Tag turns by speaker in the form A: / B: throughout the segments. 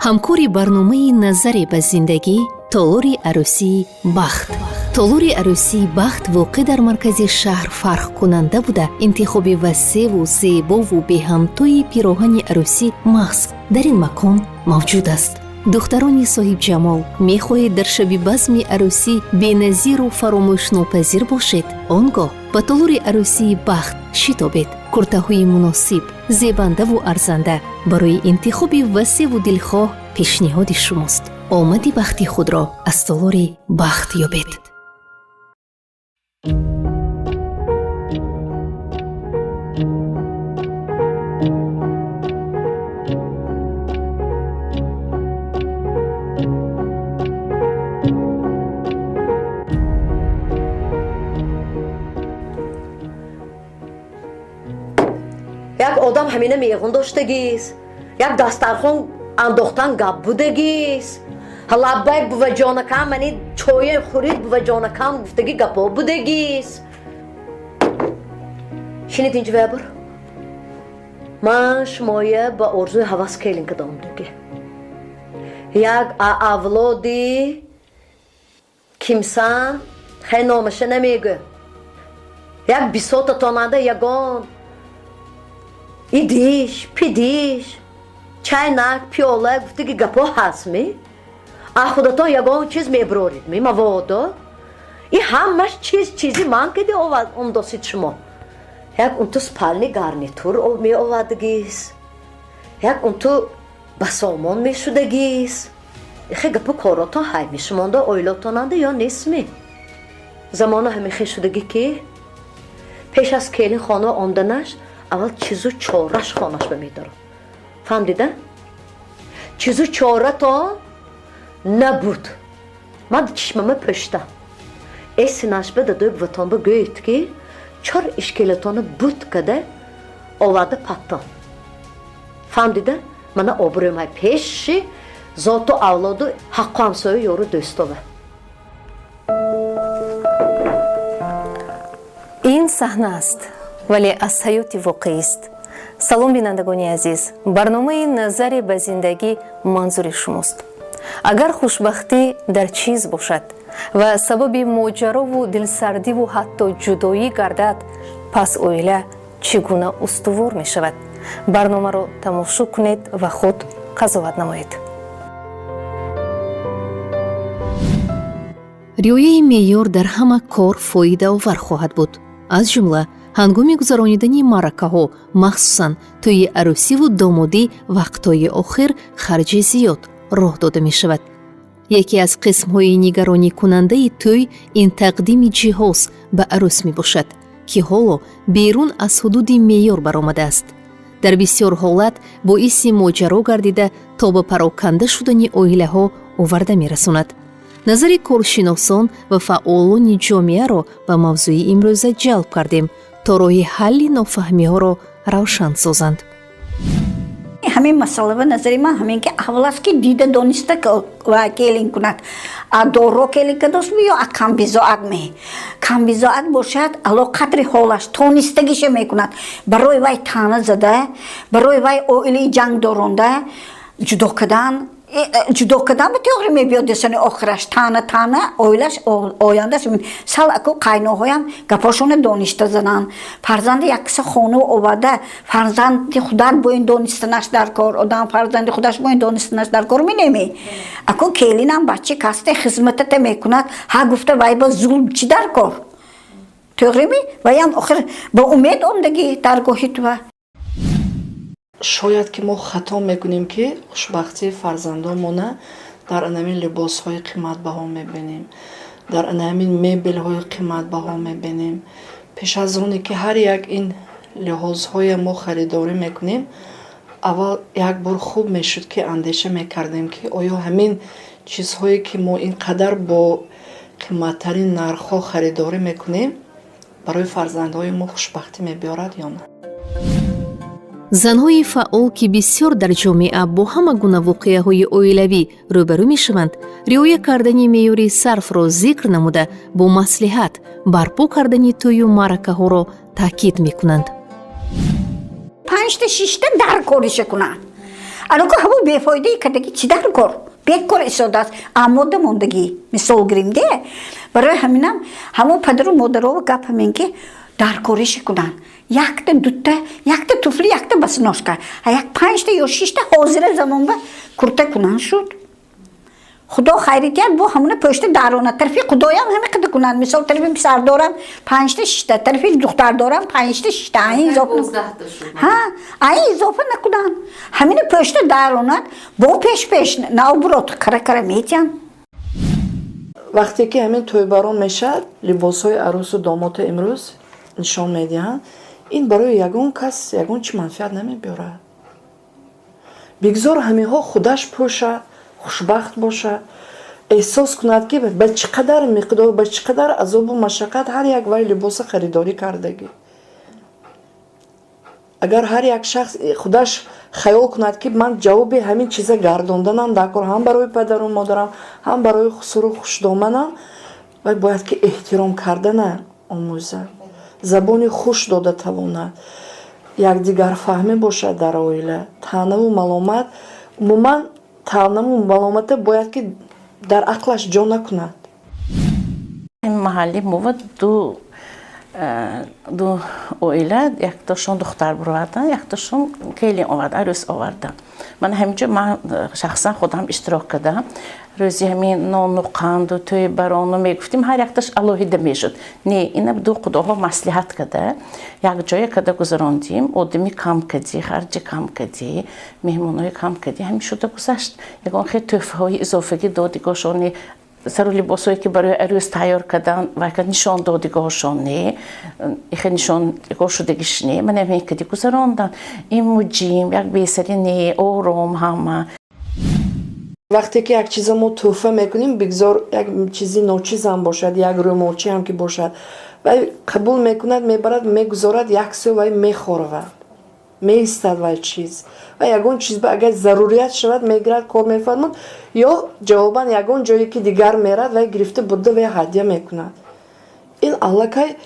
A: Ҳамкори барномаи «Назаре ба зиндагӣ» толори арӯсии «Бахт». Толори арӯсии «Бахт» воқеъ дар маркази шаҳр фарқкунанда буда, интихоби васеъву зебову беҳамтои пироҳани арӯсӣ маҳз дар ин макон мавҷуд аст. Духтарони соҳибҷамол, мехоҳед дар шаби базми арӯсӣ беназиру фаромӯшнопазир бошед? Он гоҳ ба толори арӯсии «Бахт» шитобед. Куртаҳои муносиб, зебандаву арзанда барои интихоби васеъву дилхоҳ пешниҳоди шумост. Омади бахти худро аз толори «Бахт» ёбед.
B: Як одам ҳамина меғун доштагист, як дастархон андохтан гап будагист. Лаббай, буваҷонакам, мани чоя хӯрид, буваҷонакам, гуфтаги гапо будагист. Шинед инҷа, вебр. Ман шумоя ба орзуи ҳавас келин кадомдаги як авлоди кимсан, хай, номаша намегӯ. Як бисотатонанда ягон идиш пидиш, чайнак, пиёла гуфтаги гапо ҳастми? А худатон ягон чиз меброридми, маводо? И ҳамаш чиз чизи ман киди омдосид шумо. Як унту спальный гарнитур меовардагис, як унту басомон мешудагис. Ихе гапу коротон ҳай мешумонда оилотонанда ё нестми? Замона ҳамихе шудагӣ, ки пеш аз келин хона омданаш аввал чизу чораш хонаш ба медорад. Фаҳмдида? Чизу чоратон набуд. Ман чишмама пӯштам. Эсинашба дадои буватонба гӯед, ки чор ишкелатона буд када оварда паттон. Фаҳмдида? Мана обрӯмай пеши зоту авлоду ҳаққу ҳамсою, ёру дӯстова.
A: Ин саҳна аст, вале аз ҳаёти воқеист. Салом, бинандагони азиз! Барномаи «Назаре ба зиндагӣ» манзури шумост. Агар хушбахтӣ дар чиз бошад ва сабаби моҷарову дилсардиву ҳатто ҷудоӣ гардад, пас оила чӣ гуна устувор мешавад? Барномаро тамошо кунед ва худ қазоват намоед. Риояи меъёр дар ҳама кор фоидаовар хоҳад буд, аз ҷумла ҳангоми гузаронидани маъракаҳо, махсусан тӯйи арӯсиву домодӣ. Вақтҳои охир харҷи зиёд роҳ дода мешавад. Яке аз қисмҳои нигароникунандаи тӯй ин тақдими ҷиҳоз ба арӯс мебошад, ки ҳоло берун аз ҳудуди меъёр баромадааст. Дар бисёр ҳолат боиси моҷаро гардида, то ба пароканда шудани оилаҳо оварда мерасонад. Назари коршиносон ва фаъолони ҷомеаро ба мавзӯи имрӯза ҷалб кардем, то роҳи ҳалли нофаҳмиҳоро равшан созанд.
C: Ҳамин масъала, ба назари ман, ҳамин ки аввал аст, ки дида дониста ва келин кунад. А доро келин кадостми ё а камбизоат ме? Камбизоат бошад, ало қадри ҳолаш тонистагиша мекунад. Барои вай таъна зада, барои вай оилаи ҷанг доронда ҷудо кардан, ҷудо кардан ба теғри мебиёд десани охираш таъна таъна оилаш ояндаш сал. Аку қайноҳоям гапошона доништа зананд. Фарзанди як киса хона оварда, фарзанди худат бо ин донистанаш дар кор, одам фарзанди худаш бо ин донистанаш дар кор минеми. Аку келинам бачи касте хизматата мекунад, ҳа гуфта вай ба зулм чӣ дар кор? Тоғрими, ваям охир ба умед омдагӣ даргоҳи туа.
D: Шояд ки мо хато мекунем, ки хушбахтии фарзандонмона дар анамин либосҳои қиматбаҳо мебинем, дар анамин мебелҳои қиматбаҳо мебинем. Пеш аз оне ки ҳар як ин лиҳозҳое мо харидорӣ мекунем, аввал як бор хуб мешуд, ки андеша мекардем, ки оё ҳамин чизҳое, ки мо ин қадар бо қиматтарин нархҳо харидорӣ мекунем, барои фарзандҳои мо хушбахтӣ мебиёрад ё на.
A: Занҳои фаъол, ки бисёр дар ҷомеа бо ҳама гуна воқеаҳои оилавӣ рӯбарӯ мешаванд, риоя кардани меъёри сарфро зикр намуда, бо маслиҳат барпо кардани тӯю маъракаҳоро таъкид мекунанд.
C: Панҷта, шишта дар кориша кунад. Анаку ҳамун бефоидаи кардагӣ чӣ дар кор? Бекор истодааст, амода мондагӣ. Мисол гирим де. Барои ҳаминам ҳамун падару модарова гап ҳамин ки даркориша кунанд. Якта, дута, якта туфли, якта босоножка, а як панҷта ё шишта ҳозира замонба курта кунанд шуд. Худо хайри диҳад, бо ҳамуна пӯшта дарона. Тарафи худоям ҳами қада кунанд. Мисол, тарафи писардорам панҷта, шишта, тарафи духтардорам панҷта, шишта, айн изофа, ҳа, айн изофа накунанд. Ҳамина пӯшта даронад, бо пеш пеш наоборот кара кара метиҳанд.
D: Вақте ки ҳамин тӯйбарон мешавад, либосҳои арӯсу домота имрӯз нишон медиҳанд, ин барои ягон кас ягон чӣ манфиат намебиёрад. Бигзор ҳаминҳо худаш пӯшад, хушбахт бошад, эҳсос кунад, ки ба чӣ қадар миқдор, ба чӣ қадар азобу машаққат ҳар як вай либоса харидорӣ кардагӣ. Агар ҳар як шахс худаш хаёл кунад, ки ман ҷавоби ҳамин чиза гардонданам дар кор ҳам барои падару модарам, ҳам барои хусуру хушдоманам, вай бояд ки эҳтиром кардана омӯзад, забони хуш дода тавонад, якдигарфаҳмӣ бошад дар оила, таънаву маломат, умуман таънаву маломата бояд ки дар ақлаш ҷо накунад.
E: Маҳалли мова ду оила, яктошон духтар бировардан, яктошон келин овард, арӯс овардан. Ман ҳаминҷо ман шахсан худам иштирок кардам. Рӯзи ҳамин нону қанду тӯйбарону мегуфтим, ҳар якташ алоҳида мешуд. Не, ина ду худоҳо маслиҳат карда, якҷоя карда гузарондим. Одами кам кардӣ, харҷи кам кардӣ, меҳмонҳои кам кардӣ, ҳамин шуда гузашт. Ягон хел тӯҳфаҳои изофагӣ додигоҳшони, сару либосҳое ки барои арӯс тайёр кардан, вай нишон додигоҳшон не, ихе нишонгоҳ шудагиш не. Ман ҳамин кади гузарондан. Ин муҷим як бесари не, ором ҳама.
D: Вақте ки як чиза мо тӯҳфа мекунем, бигзор як чизи ночизам бошад, як рӯмолчиам ки бошад, вай қабул мекунад, мебарад, мегузорад як сӯ, вай мехоравад, меистад вай чиз ва ягон чиз агар зарурият шавад, мегирад, кор мефармуд, ё ҷавобан ягон ҷое ки дигар мерад, вай гирифта бурда, вай ҳадя мекунад. Ин аллакай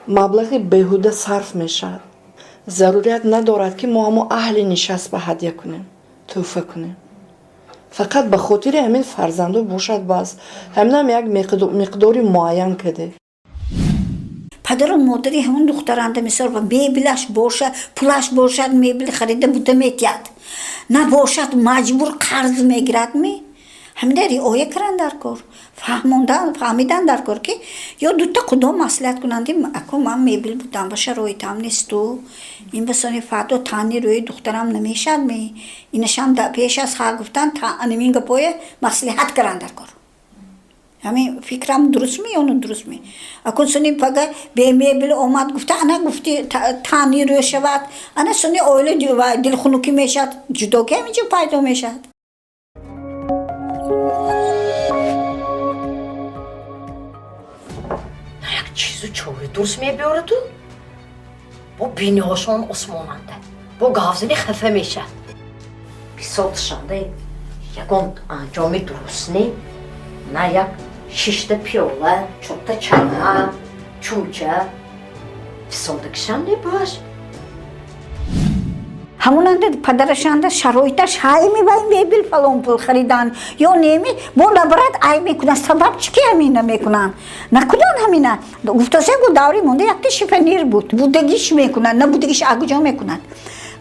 D: маблағи беҳуда сарф мешавад. Зарурият надорад, ки мо ҳамо аҳли нишаст ба ҳадя кунем, тӯҳфа кунем. Фақат ба хотири ҳамин фарзандо бошад, бас, ҳаминам як миқдори муайян каде.
C: Падару модари ҳамон духтаранда, мисол, мебелаш бошад, пулаш бошад, мебел харида буда метиҳад, набошад, маҷбур қарз мегирад. Ми ҳамина риоя кардан дар кор, фаҳмондан, фаҳмидан дар кор, ки ё дута худо маслиҳат кунанд: аку, ман мебел будам ба шароитам несту, ин басони фардо таъни рӯи духтарам намешад. Ми инашам пеш аз ха гуфтан анамин гапое маслиҳат кардан дар кор. Ҳамин фикрам дурустми ё нодурустми? Акун суни пага бемебел омад гуфта, ана гуфти, таъни рӯ шавад, ана суни оила дилхунукӣ мешавад, ҷудогӣ ҳаминҷо пайдо мешавад.
B: На як чизу чори дуруст мебиёраду, бо биниҳошон осмонанда, бо гавзани хафа мешавад. Бисотшанда ягон анҷоми дуруст не, на як шишта пиёла, чорта чайна, чумча фисондагишам не бош.
C: Ҳамонанда падарашанда шароиташ ҳайми вай мебел фалон пул харидан ё неми, бо набарад, ай мекунад. Сабаб чӣ ки ҳамина мекунанд? Накунанд ҳамина. Гуфтасем, гу даври монда якта шифоньер буд. Будагиш мекунад, набудагиш акуҷо мекунад?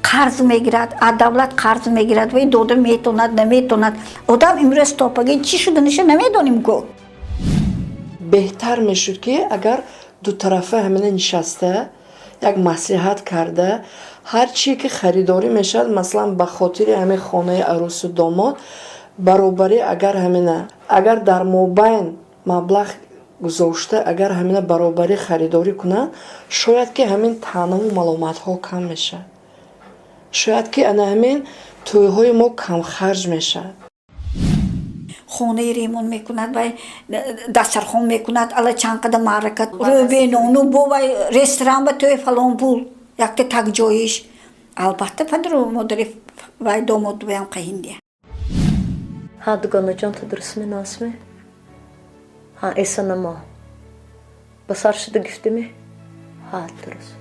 C: Қарз мегирад, аз давлат қарз мегирад, вай дода метонад, наметонад. Одам имрӯз топаги чӣ шуданиша намедонем ку.
D: Беҳтар мешуд, ки агар дутарафа ҳамина нишаста, як маслиҳат карда, ҳар чие ки харидорӣ мешавад, масалан, ба хотири ҳамин хонаи арӯсу домод, баробарӣ, агар ҳамина, агар дар мобайн маблағ гузошта, агар ҳамина баробарӣ харидорӣ кунанд, шояд ки ҳамин таънаву маломатҳо кам мешавад, шояд ки ана ҳамин тӯйҳои мо камхарҷ мешавад.
C: Хонаи ремонт мекунад, вай дастархон мекунад, ала чанд қада маърака рӯбенону бо вай ресторан ба тӯи фалон пул, якта такҷоиш. Албатта, падару модари вай домод ваям қаҳиндия.
B: Ҳа, дугонаҷон, ту дуруст меносме? Ҳа, эсанамо ба сар шуда гифтиме? Ҳа, дуруст.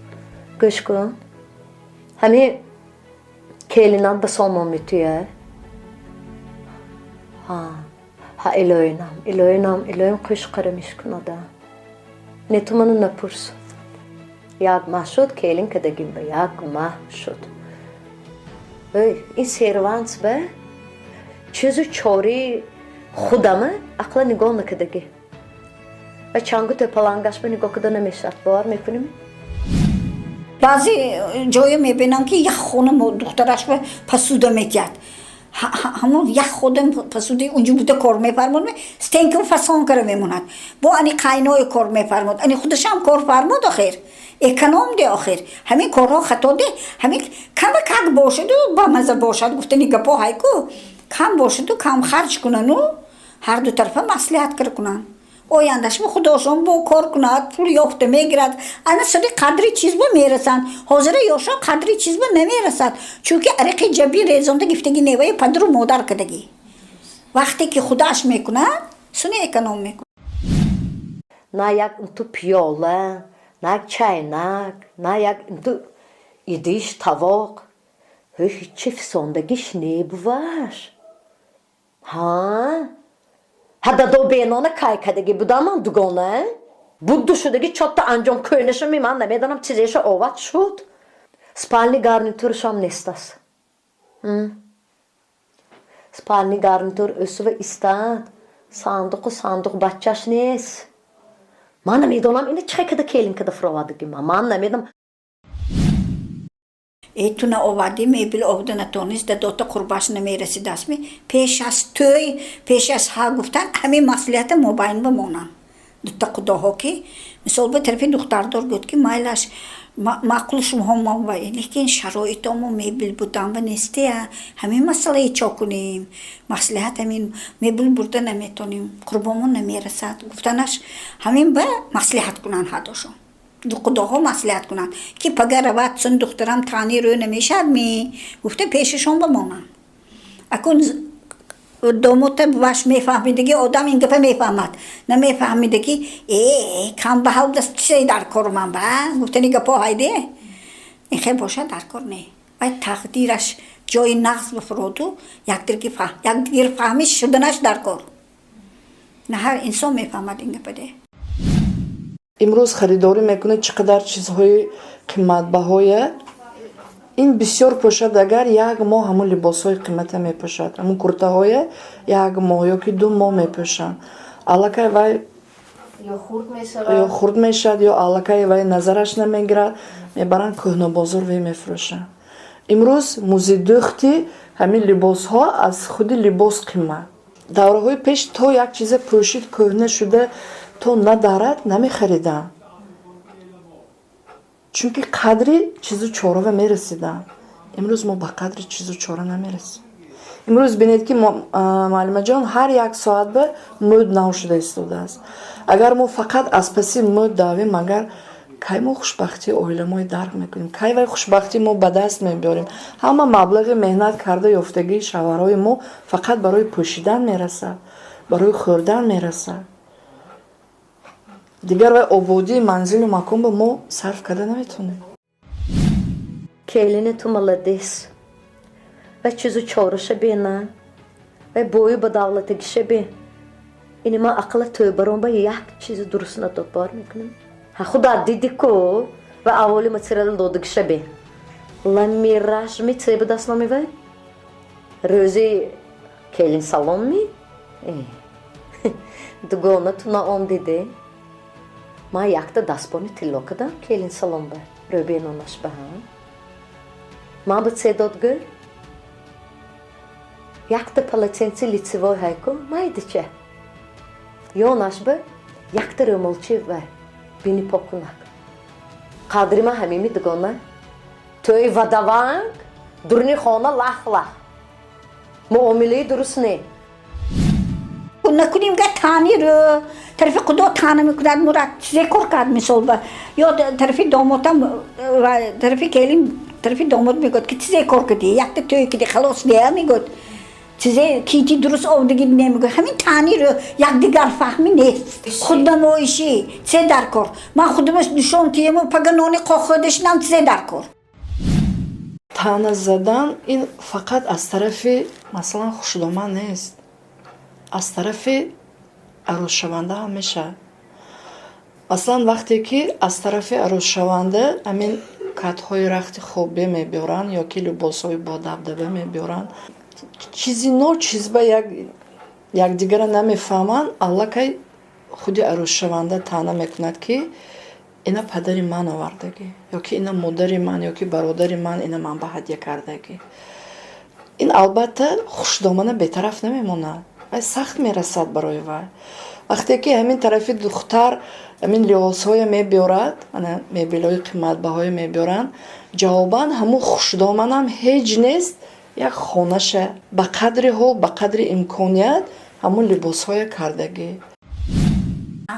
B: Гӯш кун, ҳамин Келинат ба сомон метуя? Ҳа, илоинам, илоинам, илоим қӯшқара мешкунада. Не, ту ману напурс. Як маҳ шуд келин кадагим ба, як маҳ шуд. Эй, ин серванс ба чизу чори худама ақла нигоҳ накардагӣ ва чангу тӯпалангаш ба нигоҳ карда намешавад, бовар мекунем?
C: Баъзе ҷое мебинам, ки як хона духтараш ба посуда метиҳад. Ҳамон як худам посудаи унҷо буда кор мефармуд, стенка фасон кара мемонад. Бо ани қайное кор мефармуд, ани худашам кор фармуд. Охир эконом де, охир ҳамин корҳо хато де. Ҳамин кама как бошаду бамаза бошад гуфтани гапо ҳайку. Кам бошаду кам харҷ кунану ҳарду тарафа маслиҳат кара кунанд. Ояндашба худошон бо кор кунад, пул ёфта мегирад, ана сари қадри чизба мерасанд. Ҳозира ёшон қадри чизба намерасад, чунки ариқи ҷабин резонда гифтаги неваи падару модар кардагӣ. Вақте ки худаш мекунад, суни эконом мекунад.
B: На як ту пиёла, на як чайнак, на як ту идиш, тавоқ, ҳеҷ фисондагиш небуваш. Ҳа ҳа, дадо бенона кай кадаги будам ман, дугона будду шудаги чотта анҷом кӯнашами ман намедонам, чизеша овад шуд. Спальный гарнитурашам нестас. Спальный гарнитур ӯсува истад, сандуқу сандуқ баччаш нест. Ман намедонам, ина чӣ када келин када фуровадаги, ман намедонам.
C: Э, ту наовардӣ, мебел оварда натонист, дадота қурбаш намерасидастми. Пеш аз тӯй, пеш аз ҳа гуфтан, ҳамин маслиҳата мобайн бимонанд дута қудоҳо, ки мисол ба тарафи духтардор гуфт, ки майлаш, маъқул шумоҳо мо, лекин шароитомо мебел будан ба нестия. Ҳамин масъалаи чо кунем, маслиҳат, ҳамин мебел бурда наметонем, қурбомон намерасад гуфтанаш, ҳамин ба маслиҳат кунанд ҳардошон, худоҳо маслиҳат кунанд, ки пага равад, чун духтарам таъни рӯ намешавад ми гуфта пешашон бимонанд. Акун домота ваш мефаҳмидаги одам ин гапа мефаҳмад, намефаҳмидаги э кам ба ҳал даст чизе дар кор ман ба гуфтани гапо ҳайде ин хел бошад, дар кор не. Вай тақдираш ҷои нағз бифуроду якдигар фаҳмиш шуданаш дар кор. На ҳар инсон мефаҳмад ин гапа де.
D: Имрӯз харидорӣ мекунед, чӣ қадар чизҳои қиматбаҳое. Ин бисёр пӯшад, агар як моҳ ҳамун либосҳои қимата мепӯшад, ҳамун куртаҳое як моҳ ё ки 2 моҳ мепӯшанд, аллакай вай ё хурд мешавад, ё аллакай вай назараш намегирад, мебаранд кӯҳнабозор, вай мефурӯшанд. Имрӯз музидӯхти ҳамин либосҳо аз худи либос қимат. Давраҳои пеш то як чиза пӯшид, кӯҳна шуда то надарад, намехаридам, чунки қадри чизу чорава мерасидам. Имрӯз мо ба қадри чизу чора намерасем. Имрӯз бинед, ки муаллимаҷон, ҳар як соат ба мӯд нав шуда истодааст. Агар мо фақат аз паси мӯд давем, магар кай мо хушбахтии оиламои дарк мекунем? Кай вай хушбахтӣ мо ба даст мебиёрем? Ҳама маблағи меҳнат карда ёфтагии шавҳарҳои мо фақат барои пӯшидан мерасад, барои хӯрдан мерасад. Дигар вай ободии манзилу макон ба мо сарф карда наметавонем.
B: Келини ту молодец. Ва чизу чораша бена, вай бою ба давлатагиша бе. Ини ман ақла тӯбарон ба як чизи дуруст надод, бовар мекунем? Ҳа, худа диди ку, ва аволи материал додагиша бе. Ламираш ми це ба даст номи вай рӯзи келин салом ми. Дугона ту на он диде, ман якта дастбони тилло кардам келин салом ба рӯбенонаш ба. Ҳа, ман ба це дод гӯй, якта полотенце лицевой ҳайку майдича, ёнаш ба якта рӯмолчи вай бини покунак. Қадри ман ҳамими, дугона. Тӯи вадаванг дуруни хона лах лах, муомилаи дуруст не.
C: Накунем га таъни рӯ тарафи худо таъна мекунад, мурад чизе кор кард, мисол ба ё тарафи домотам ва тарафи келин, тарафи домот мегӯяд, ки чизе кор кардӣ, якта тӯй кардӣ, халос не, мегӯяд, чизе кити дуруст овдагӣ не, мегӯяд. Ҳамин таъни рӯ якдигар фаҳмӣ нест, худнамоишӣ чизе дар кор. Ман худама нишон тиему пага нони қоқ хӯрда шинам, чизе дар кор.
D: Таъна задан ин фақат аз тарафи, масалан, хушдоман нест, аз тарафи арӯзшаванда ҳам мешавад. Масалан, вақте ки аз тарафи арӯзшаванда ҳамин катҳои рахти хобе мебиёранд ё ки либосҳои бодабдаба мебиёранд, чизи ночиз ба якдигара намефаҳманд, аллакай худи арӯзшаванда таъна мекунад, ки ина падари ман овардагӣ, ё ки ина модари ман, ё ки бародари ман ина ман ба ҳадя кардагӣ. Ин албатта хушдомана бетараф намемонад, вай сахт мерасад барои вай. Вақте ки ҳамин тарафи духтар ҳамин либосҳое мебиёрад, мебелҳои қиматбаҳое мебиёранд, ҷавобан ҳамун хушдоманам ҳеҷ нест, як хонаша ба қадри ҳол, ба қадри имконият ҳамун либосҳое кардагӣ.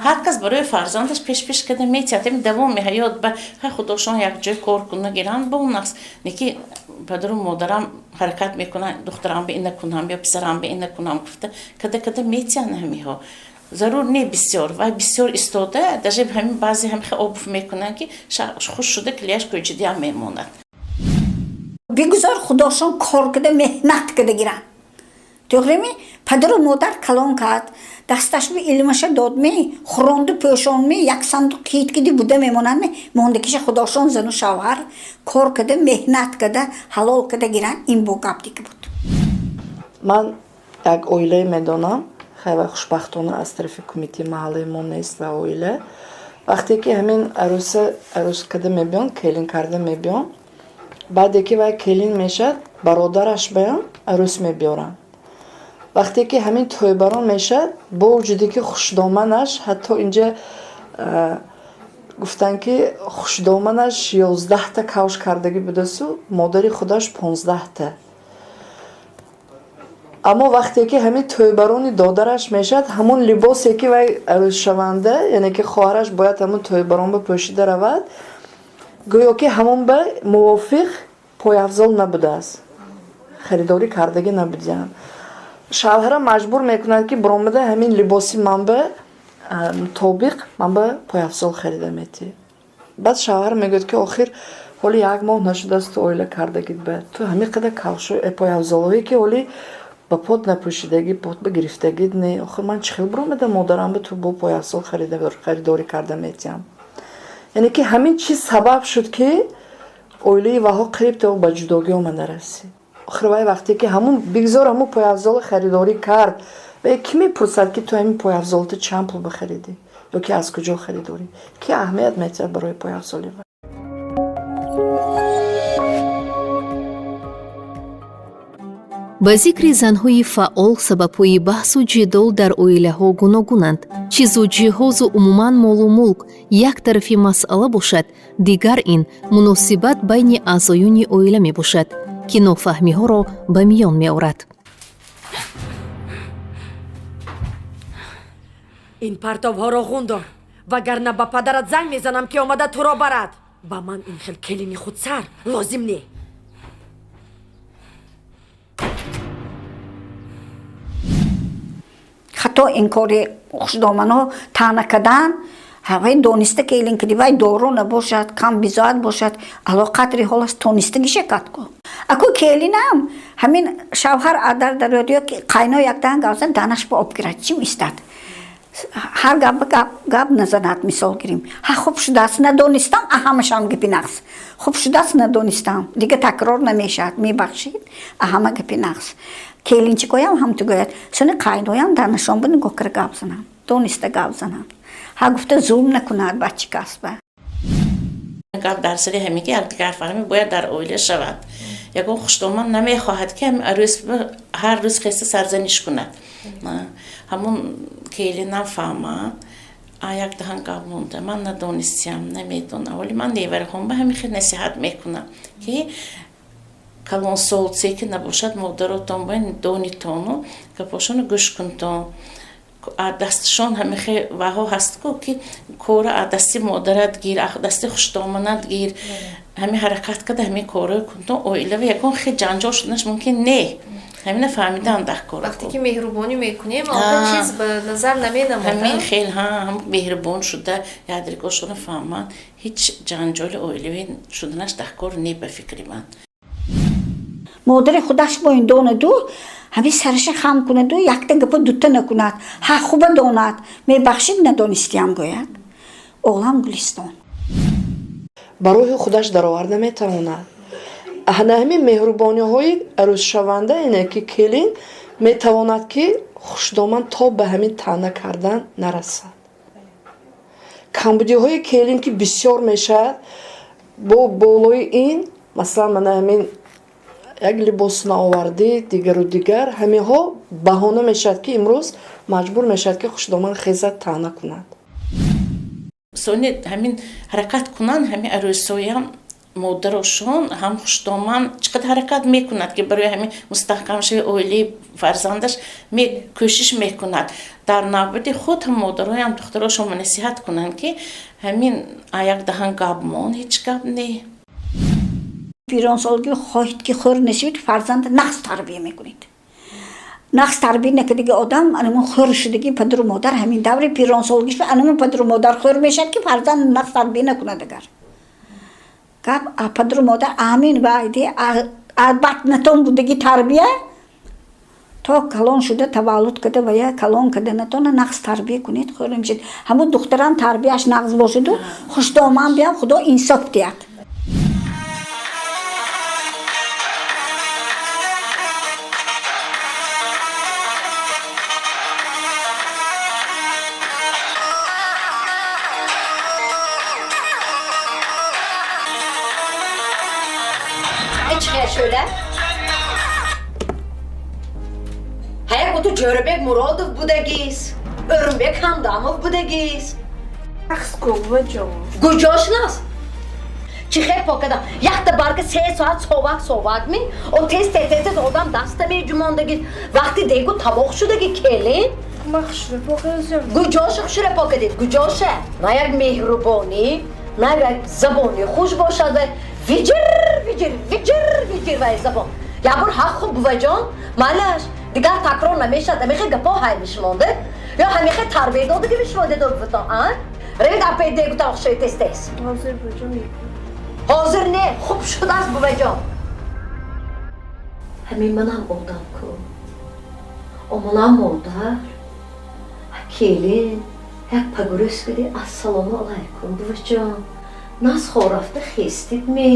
E: Ҳар кас барои фарзандаш пеш-пеш карда метиҳад. Ҳамин давоми ҳаёт ба худошон якҷой кор куна гиранд, бо нақс неки падару модарам ҳаракат мекунанд, духтарам ба ина кунам ё писарам ба ина кунам гуфта, када када метиҳанд ҳамиҳо. Зарур не бисёр, вай бисёр истода, даже ҳамин баъзе ҳамихе обув мекунанд, ки хуш шуда килияш кӯчидиам мемонад.
C: Бигузор худошон кор када, меҳнат када гиранд. Тоғрими, падару модар калон кард, дасташ би илмаша додми, хӯронду пӯшонми, як сандуқ кит киди буда мемонадми, мондагиша худошон зану шавҳар кор када, меҳнат када, ҳалол када гиранд. Ин бо гап дига буд.
D: Ман як оилае медонам, хеле хушбахтона аз тарафи кумитаи маҳаллаи мо нест ва оила. Вақте ки ҳамин арӯса арӯс када мебиён, келин карда мебиён, баъде ки вай келин мешавад, бародараш баям арӯс мебиёранд. Вақте ки ҳамин тӯйбарон мешавад, бо вуҷуде ки хушдоманаш, ҳатто инҷа гуфтанд, ки хушдоманаш 11та кавш кардагӣ будасу модари худаш 15та, аммо вақте ки ҳамин тӯйбарони додараш мешавад, ҳамун либосе ки вай арӯзшаванда, яъне ки хоҳараш, бояд ҳамун тӯйбарон ба пӯшида равад, гӯё ки ҳамон ба мувофиқ пойафзол набудааст, харидорӣ кардагӣ набудиям. Шавҳара маҷбур мекунад, ки биромада ҳамин либоси ман ба мутобиқ ман ба пойафзол харида метиҳ. Баъд шавҳар мегӯяд, ки охир ҳоли як моҳ нашудааст ту оила кардагит, ба ту ҳамин қадар кавшо пойафзолҳое ки ҳоли ба пот напӯшидагӣ, пот ба гирифтагит не, охир ман чӣ хел биромада модарам ба ту бо пойафзол харидорӣ карда метиҳам? Яъне ки ҳамин чиз сабаб шуд, ки оилаи ваҳо қариб то ба ҷудогӣ омада расид. Охир вай вақте ки ҳамун бигзор ҳамун пойафзолро харидорӣ кард, вай кӣ мепурсад, ки ту ҳамин пойафзолто чанд пул бихаридӣ ё ки аз куҷо харидорӣ? Ки аҳамият метиҳад барои пойафзоли вай?
A: Ба зикри занҳои фаъол, сабабҳои баҳсу ҷидол дар оилаҳо гуногунанд. Чизу ҷиҳозу умуман молу мулк як тарафи масъала бошад, дигар ин муносибат байни аъзоёни оила мебошад, ки нофаҳмиҳоро ба миён меорад.
F: Ин партовҳоро ғун дор, вагарна ба падарат занг мезанам, ки омада туро барад. Ба ман ин хел келини худсар лозим не.
C: Хато ин кори хушдоманҳо таъна кардан. Вай дониста келин киди, вай доро набошад, кам бизоат бошад, ало қадри ҳолаш тонистагиша кард ку. Аку келинам ҳамин шавҳар адар дарояд ё ки қайно якдаҳан гап зад, данаш ба об гирад, чим истад, ҳар гап ба гап, гап назанад. Мисол гирим, ҳа, хуб шудааст, надонистам, а ҳамашам гапи нағз, хуб шудааст, надонистам, дига такрор намешавад, мебахшид, а ҳама гапи нағз. Келинчикоям ҳамту гӯяд, сони қайноям данашон ба нигоҳ кара гап занам, дониста гап занам, ҳа гуфта зулм накунад бачи касба.
E: Гап дар сари ҳамин ки якдигар фаҳмӣ бояд дар оила шавад. Ягон хушдоман намехоҳад, ки ҳамин арӯс ҳар рӯз хеста сарзаниш кунад. Ҳамун келинам фаҳмад, а як даҳан гап монда, ман надонистиям, намедонам. Вале ман невараҳом ба ҳамин хел насиҳат мекунам, ки калонсолце ки набошад, модаротон бояд донитону гапошону гӯш кунтон. Дасташон ҳамихе ваҳо ҳаст ку, ки кора а дасти модарат гир, а дасти хушдоманат гир, ҳамин ҳаракат карда ҳамин корро кунтон, оилава ягон хел ҷанҷол шуданаш мумкин не. Ҳамина фаҳмидан дар кор.
G: Вақте ки меҳрубонӣ мекунем, он чиз ба назар наменамояд.
E: Ҳамин хел ҳам меҳрубон шуда ядригошона фаҳманд, ҳеҷ ҷанҷоли оилавӣ шуданаш дар кор не, ба фикри ман.
C: Модари худаш бо ин донаду ҳамин сараша хам кунаду якта гапа дута накунад, ҳа хуба донад, мебахшид, надонистиам гӯяд. Олам гулистон.
D: Ба роҳи худаш дароварда метавонад. Ана ҳамин меҳрубониҳои арӯсшаванда ине ки келин метавонад, ки хушдоман то ба ҳамин таъна кардан нарасад. Камбудиҳои келин ки бисёр мешавад, бо болои ин, масалан, мана ҳамин як либос наовардӣ, дигару дигар, ҳаминҳо баҳона мешавад, ки имрӯз маҷбур мешавад, ки хушдоман хезад, таъна кунад.
E: Сони ҳамин ҳаракат кунанд, ҳамин арӯсоям, модарошон ҳам, хушдоман чӣ қадар ҳаракат мекунад, ки барои ҳамин мустаҳкамшавии оилаи фарзандаш кӯшиш мекунад. Дар навбати худ ҳам модароям духтарошон насиҳат кунанд, ки ҳамин як даҳан гап мон, ҳеҷ гап не.
C: Пиронсолгӣ хоҳед ки хӯр нашавед, фарзанда нағз тарбия мекунед. Нағз тарбия накардаги одам анамун хӯр шудаги падару модар ҳамин даври пиронсолгиш анамун падару модар хӯр мешавад, ки фарзанд нағз тарбия накунад. Агар гап падару модар амин вайди батнатон будаги тарбия то калон шуда таваллуд карда ва я калон карданатона нағз тарбия кунед, хӯр намешавед. Ҳамун духтарам тарбияш нағз бошаду хушдоман биям, худо инсоф диҳад.
B: Шӯла, ҳаяк оту Ҷӯрабек Муродов будагис, Ӯрунбек Ҳамдамов будагис. Гуҷош нас чӣ хел покада якта барга 3 соат совак совак ми о тез тез тез тез одам даста меҷумондагис, вақти дегу тамоқ шудаги келин. Гуҷоша хушра покадид, гуҷоша на як меҳрубонӣ, на як забони хуш бошад. Виҷир виҷир виҷир виҷир вай забон як бор ҳақ хуб, буваҷон, малаш дигар такрор намешавад. Ҳамихе гапо ҳай мишмонда ё ҳамихе тарбия додаги мишмонда бутон а равид апай дегутан хушои тез тез. Ҳозир не, хуб шудааст, буваҷон. Ҳамин манам одам ку, омонам модар келин як пагурӯз куди, ассалому алайкум, буваҷон, нас рафта хестид ме,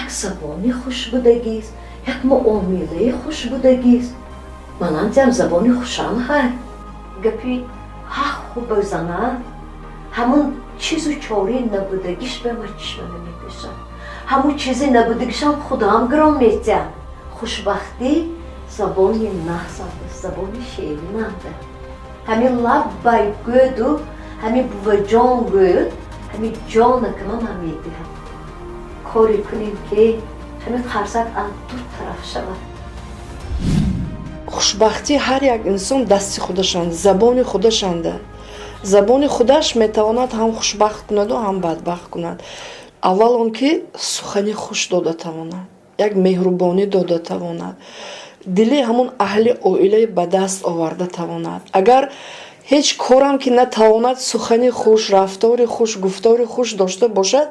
B: як забони хуш будагист, як муомилаи хуш будагист. Манам забони хушам ҳай гапи ҳақ хуб зана ҳамун чизу чораи набудагиш ба ма чишмама мепешад, ҳамун чизи набудагишам худам гирон метиҳам. Хушбахтӣ забони нағзанда, забони шеринанда. Ҳамин лаббай гӯду ҳамин буваҷон гӯюд, ҳамин ҷонака ман медиҳам. Коре кунем, ки ҳамин қарзак аз ду тараф шавад.
D: Хушбахтии ҳар як инсон дасти худашанд, забони худашанда. Забони худаш метавонад ҳам хушбахт кунаду, ҳам бадбахт кунад. Аввал он ки сухани хуш дода тавонад, як меҳрубонӣ дода тавонад, дили ҳамун аҳли оилаи ба даст оварда тавонад. Агар ҳеҷ корам ки натавонад, сухани хуш, рафтори хуш, гуфтори хуш дошта бошад,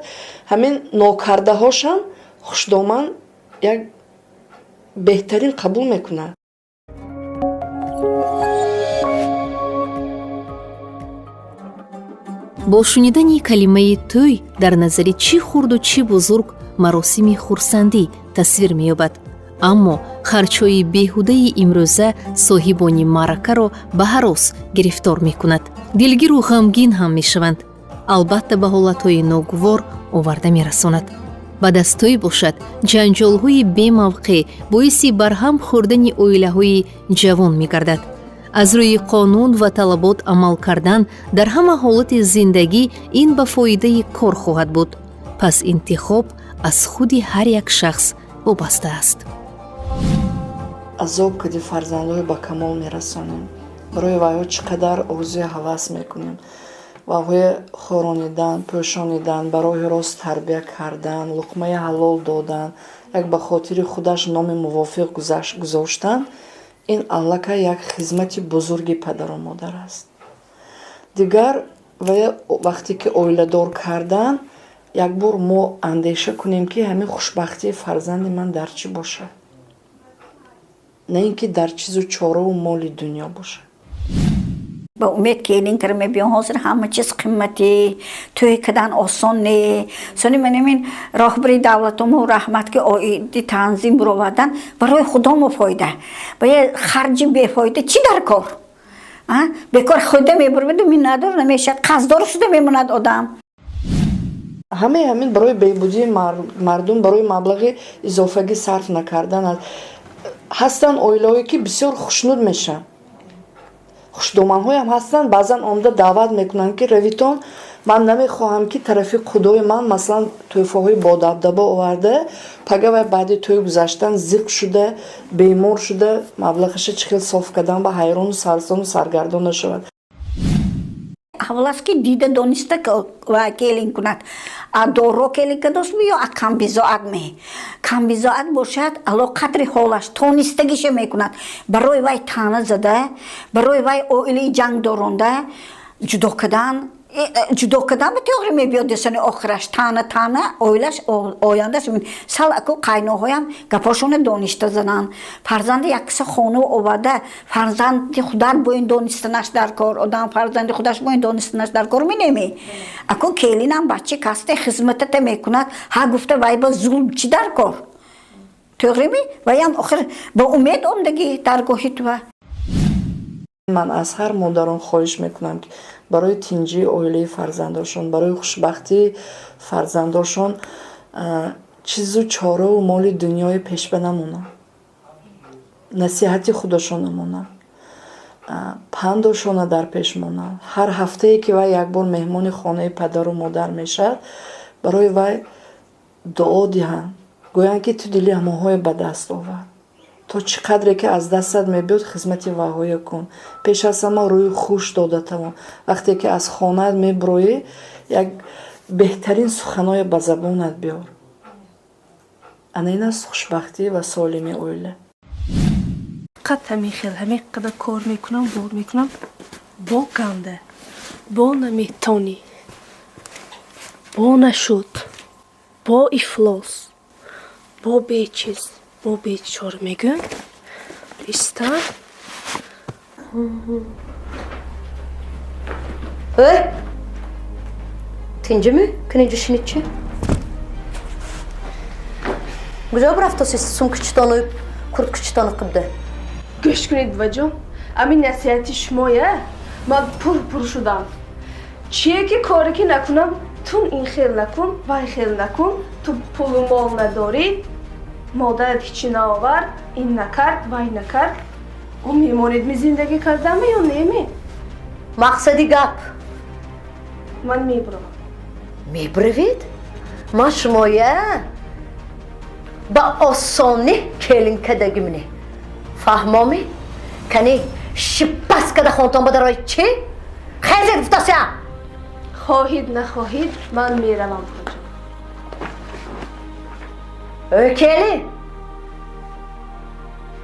D: ҳамин нокардаҳошам хушдоман як беҳтарин қабул мекунад.
A: Бо шунидани калимаи тӯй дар назари чӣ хурду чӣ бузург маросими хурсандӣ тасвир меёбад. Аммо харҷҳои беҳудаи имрӯза соҳибони маъракаро ба ҳарос гирифтор мекунад, дилгиру ғамгин ҳам мешаванд. Албатта, ба ҳолатҳои ногувор оварда мерасонад. Ба дастҳое бошад, ҷанҷолҳои бемавқеъ боиси барҳам хӯрдани оилаҳои ҷавон мегардад. Аз рӯи қонун ва талабот амал кардан дар ҳама ҳолати зиндагӣ ин ба фоидаи кор хоҳад буд. Пас интихоб аз худи ҳар як шахс вобаста аст.
D: Азоб кади фарзандҳои ба камол мерасонем, барои вайҳо чӣ қадар орзуи ҳавас мекунем, вайҳои хӯронидан, пӯшонидан, ба роҳи рост тарбия кардан, луқмаи ҳалол додан, як ба хотири худаш номи мувофиқ гузоштан, ин аллакай як хизмати бузурги падару модар аст. Дигар вая вақте ки оиладор кардан, як бор мо андеша кунем, ки ҳамин хушбахтии фарзанди ман дар чӣ бошад. На ин ки дар чизу чораву моли дунё бошад.
C: Ба умед келин кара мебиён. Ҳозир ҳама чиз қимматӣ, тӯй кардан осон не. Сони манамин роҳбари давлатомо раҳмат, ки оиди танзим буровардан, барои худомо фоида. Ба я харҷи бефоида чӣ дар кор? Бекор худа мебуроваду миннатдор намешавад, қарздор шуда мемонад одам.
D: Ҳамаи ҳамин барои беҳбудии мардум, барои маблағи изофагӣ сарф накардан аст. Ҳастанд оилаҳое, ки бисёр хушнуд мешаванд, хушдоманҳоям ҳастанд. Баъзан омада даъват мекунанд, ки равитон, ман намехоҳам, ки тарафи худои ман, масалан, тӯҳфаҳои бодабдаба оварда, пага вай баъди тӯй гузаштан зиқ шуда, бемор шуда, маблағаша чӣ хел соф кардан ба ҳайрону сарсону саргардон нашавад.
C: Аввал аст, ки дида дониста ва келин кунад. А доро келин кадост ё а камбизоат ме? Камбизоат бошад, ало қадри ҳолаш тонистагиша мекунад. Барои вай таъна зада, барои вай оилаи ҷанг доронда, ҷудо кардан, ҷудо кардан ба теғри мебиёд. Десани охираш таъна таъна оилаш ояндаш сал. Аку қайноҳоям гапошона дониста зананд. Фарзанди як киса хона оварда, фарзанди худат бо ин донистанаш дар кор. Одам фарзанди худаш бо ин донистанаш дар кор минеми. Аку келинам бачи касте хизматата мекунад, ҳа гуфта вай ба зулм чӣ дар кор? Туғрими? Ваям охир ба умед омдагӣ даргоҳи туа.
D: Ман аз ҳар модарон хоҳиш мекунам, ки барои тинҷии оилаи фарзандошон, барои хушбахтии фарзандошон чизу чораву моли дунёи пешба намонанд, насиҳати худашон намонанд, пандошона дар пеш монанд. Ҳар ҳафтае ки вай якбор меҳмони хонаи падару модар мешавад, барои вай дуо диҳанд, гӯянд, ки ту дили ҳамонҳое ба даст овард, то чӣ қадре ки аз дастат мебиёд, хизмати вайҳое кун. Пеш аз ҳама рӯи хуш дода тавон. Вақте ки аз хонаат мебуроӣ, як беҳтарин суханое ба забонат биёр. Ана ин аст хушбахтӣ ва солимии оила.
H: Фақат ҳамин хел, ҳамин қадар кор мекунам, бор мекунам, бо ганда, бо наметонӣ, бо нашуд, бо ифлос, бо бечиз, бо бечора мегӯям истан.
B: Эй, тинҷими? Кунинҷа шинидчи? Куҷо рафтоси, сумкачитону курткачитону қибда?
H: Гӯш кунед, буваҷон, амин насиҳати шумоя ман пур пур шудам. Чие ки коре ки накунам, тун ин хел накун, вай хел накун, ту пулу мол надорӣ, модарат ҳичи наовард, ин накард, вай накард. Ӯ мемонед ми зиндагӣ кардаме ё неме?
B: Мақсади гап?
H: Ман мебуравам.
B: Мебуравед? Ман шумоя ба осонӣ келин кардагимне, фаҳмомӣ? Кани шипас када хонтон ба дарои чӣ хезед, гуфтасям.
H: Хоҳид нахоҳид, ман меравам, буваҷон.
B: Эй, келин,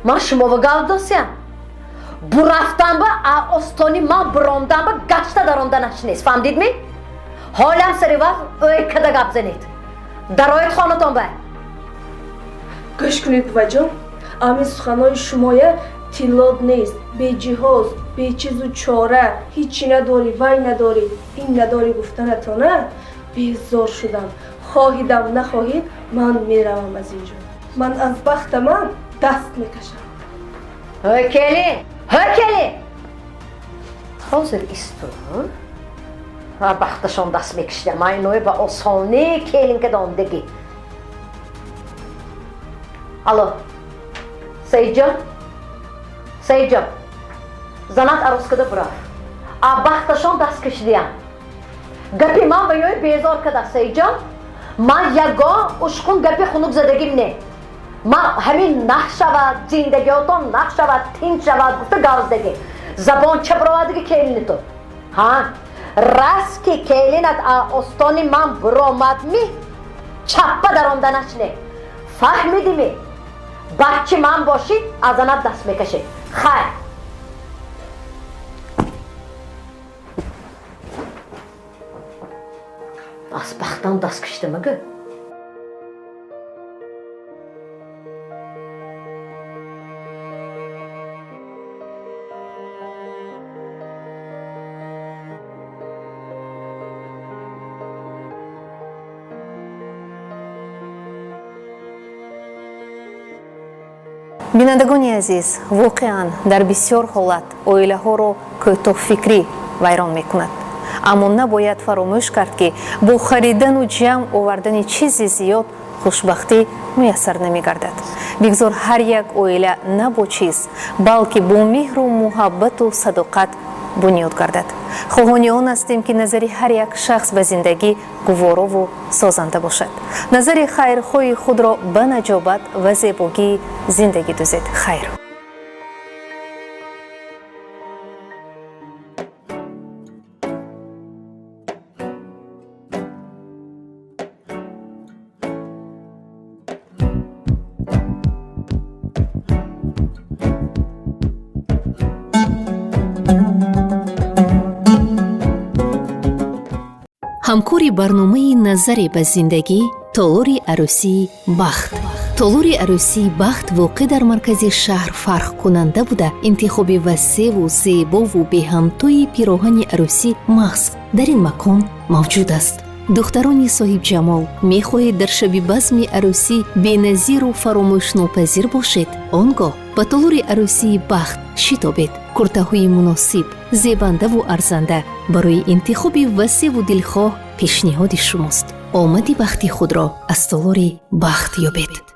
B: ман шумова гап досям. Бурафтан ба а остони ман буромдан ба гашта даромданаш нест, фаҳмдидми? Ҳолам сари вақт ӯй када гап занед, дароед хонатон ба.
H: Гӯш кунед, буваҷон, амин суханои шумоя тиллот нест, беҷиҳоз, бечизу чора, ҳичи надорӣ, вай надорӣ, ин надорӣ гуфтанатона безор шудам. Хоҳидам нахоҳид, ман меравам аз ин ҷо. Ман аз бахтамам даст мекашам.
B: Ҳой, келин, ҳой, келин, ҳозир исту. Бахташон даст мекашидам. Ман иное ба осонӣ келин кадондагӣ. Алло, Саидҷон, Саидҷон, занат арӯз када бурафт, а бахташон даст кашидиям. Гапи ман ба ёи безор када. Саидҷон, ман ягон ушқун гапи хунук задагим не. Ман ҳамин нах шавад, зиндагиётон нах шавад, тинч шавад гуфта гап задагӣ. Забон ча буровадиги келини ту? Ҳа, раст ки келинат а остони ман буромадми, чаппа даромданаш не, фаҳмидими? Баччи ман бошӣ, аз занат даст мекашӣ. Хайр. Аз бахтам даст кашидамагӯ.
A: Бинандагони азиз, воқеан дар бисёр ҳолат оилаҳоро кӯтоҳфикрӣ вайрон мекунад. Аммо набояд фаромӯш кард, ки бо харидану ҷамъ овардани чизи зиёд хушбахтӣ муяссар намегардад. Бигзор ҳар як оила на бо чиз, балки бо меҳру муҳаббату садоқат бунёд гардад. Хоҳони он ҳастем, ки назари ҳар як шахс ба зиндагӣ гуворову созанда бошад. Назари хайрхоҳи худро ба наҷобат ва зебогии зиндагӣ дузед. Хайр. Ҳамкори барномаи «Назаре ба зиндагӣ» толори арӯсии «Бахт». Толори арӯсии «Бахт» воқеъ дар маркази шаҳр фарқкунанда буда, интихоби васеъву зебову беҳамтои пироҳани арӯсӣ маҳз дар ин макон мавҷуд аст. Духтарони соҳибҷамол, мехоҳед дар шаби базми арӯсӣ беназиру фаромӯшнопазир бошед? Он гоҳ ба толори арӯсии «Бахт» шитобед. Куртаҳои муносиб, зебандаву арзанда барои интихоби васеъву дилхоҳ пешниҳоди шумост. Омади бахти худро аз толори «Бахт» ёбед.